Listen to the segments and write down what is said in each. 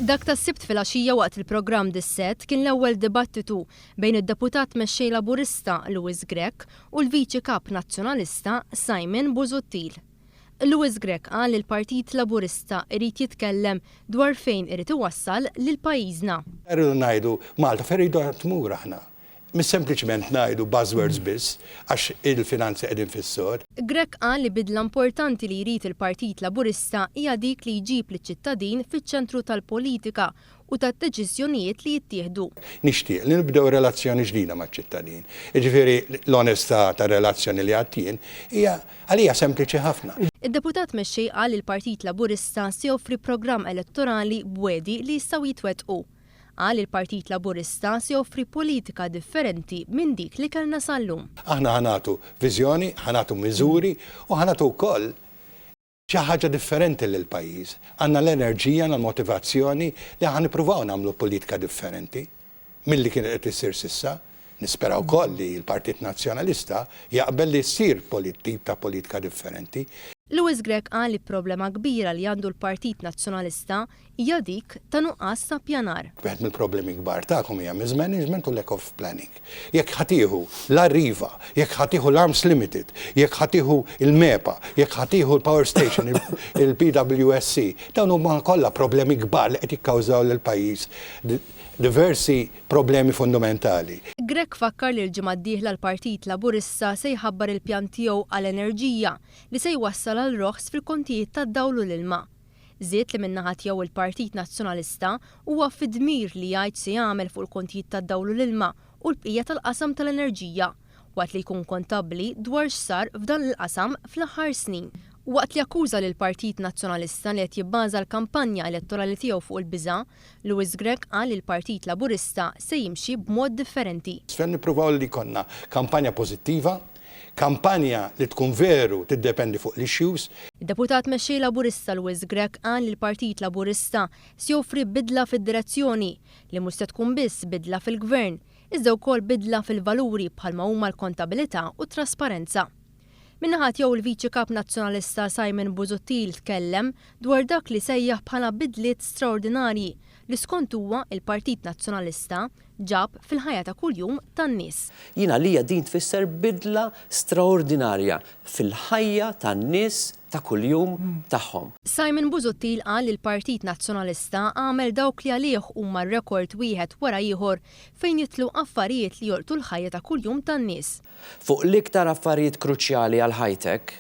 Dak tas-Sibt filgħaxija waqt il-programm Dissett kien l-ewwel dibattitu bejn id-Deputat Mexxej Laburista Louis Grech u l-Viċi Kap Nazzjonalista Simon Busuttil. Louis Grech qal li l-Partit Laburista jrid jitkellem dwar fejn irid iwassal lil pajjiżna. Irridu ngħidu Malta fejn irridu tmur aħna. Mhux sempliċement ngħidu buzzwords biss għax il-finanzi qegħdin fis-sod. Grech qal li bidla importanti li jrid il-Partit Laburista hija dik li jġib liċ-ċittadin fiċ-ċentru tal-politika u tad-deċiżjonijiet li jittieħdu. Nixtieq li nibdew relazzjoni ġdida maċ-ċittadin. Jiġifieri l-onestà tar-relazzjoni li għedt jien hija għalija sempliċi ħafna. Id-Deputat Mexxej qal li l-Partit Laburista se joffri programm elettorali b'wegħdi li jistgħu jitwettqu. Qal li l-Partit Laburista se joffri politika differenti minn dik li kellna sal-lum. Aħna ħa nagħtu viżjoni, ħa nagħtu miżuri u ħa nagħtu wkoll xi ħaġa differenti lill-pajjiż. Għandna l-enerġija, għandna l-motivazzjoni li ħa nippruvaw nagħmlu politika differenti milli kienet qed issir s'issa. Nispera wkoll li l-Partit Nazzjonalista jaqbel li ssir tip ta' politika differenti. Louis Grech qal li problema kbira li għandu l-Partit Nazzjonalista hija dik ta' nuqqas ta' ppjanar. Wieħed mill-problemi kbar tagħkom hija mismanagement u lack of planning. Jekk ħa tieħu l-Arriva, jekk ħa tieħu l-Arms Limited, jekk ħa tieħu l-MEPA, jekk ħa tieħu l-Power Station, il-PWSC, dawn huma kollha problemi kbar li qed jikkawżaw lill-pajjiż diversi problemi fundamentali. Grech fakkar li l-ġimgħa d-dieħla l-Partit Laburista se jħabbar il-pjan tiegħu għal enerġija li se jwassal għal roħs fil-kontijiet tad-dawl u l-ilma. Żied li min-naħa tiegħu il-Partit Nazzjonalista huwa fid-dmir li jgħid x'se jagħmel fuq il-kontijiet tad-dawl u l-ilma u l-bqija tal-qasam tal-enerġija, waqt li jkun kontabbli dwar x'sar f'dan il-qasam fl-aħħar snin. Waqt li akkuża lill-Partit Nazzjonalista li qed jibbaża l-kampanja elettorali tiegħu fuq il-biża', Louis Grech qal li l-Partit Laburista se jimxi b'mod differenti. Se nippruvaw li jkollna kampanja pożittiva, Kampanja li tkun veru tiddependi fuq l-issues. Id-Deputat Mexxej Laburista Louis Grech qal li l-Partit Laburista se joffri bidla fid-direzzjoni, li mhux se tkun biss bidla fil-Gvern, iżda wkoll bidla fil-valuri bħalma huma l-kontabilità u t-trasparenza. Min-naħa tiegħu l-Viċi Kap Nazzjonalista Simon Busuttil tkellem dwar dak li sejjaħ bħala bidliet straordinarji li skont huwa il-Partit Nazzjonalista ġab fil-ħajja ta' kuljum tan-nies. Jien għalija din tfisser bidla straordinarja fil-ħajja tan-nies ta' kuljum tagħhom. Simon Busuttil qal li l-Partit Nazzjonalista għamel dawk li għalih huma rekord wieħed wara ieħor fejn jidħlu affarijiet li jolqtu l-ħajja ta' kuljum tan-nies. Fuq l-iktar affarijiet kruċjali għal ħajtek,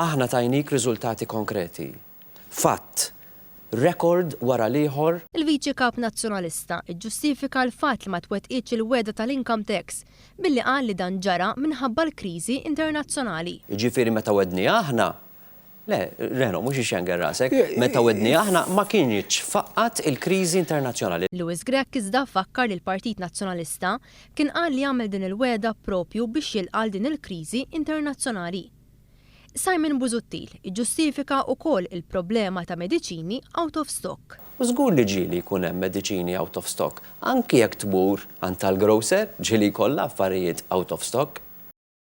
aħna tajnik riżultati konkreti. Fatt, rekord wara l-ieħor. Il-Viċi Kap Nazzjonalista ġġustifika l-fatt li ma twettqitx il-wegħda tal-income tax billi qal li dan ġara minħabba l-kriżi internazzjonali. Jiġifieri meta wegħdniha aħna, le, Reno, mhux ixxengel rasek, meta wegħdniha aħna ma kinitx faqqgħet il-kriżi internazzjonali. Louis Grech iżda fakkar li l-Partit Nazzjonalista kien qal li għamel din il-wegħda proprju biex jilqa' għal din il-kriżi internazzjonali. Simon Busuttil iġġustifika ukoll il-problema ta' mediċini out of stock. U żgur li ġieli jkun hemm mediċini out of stock. Anki jekk tmur għand tal-grocer, ġieli jkollha affarijiet out of stock.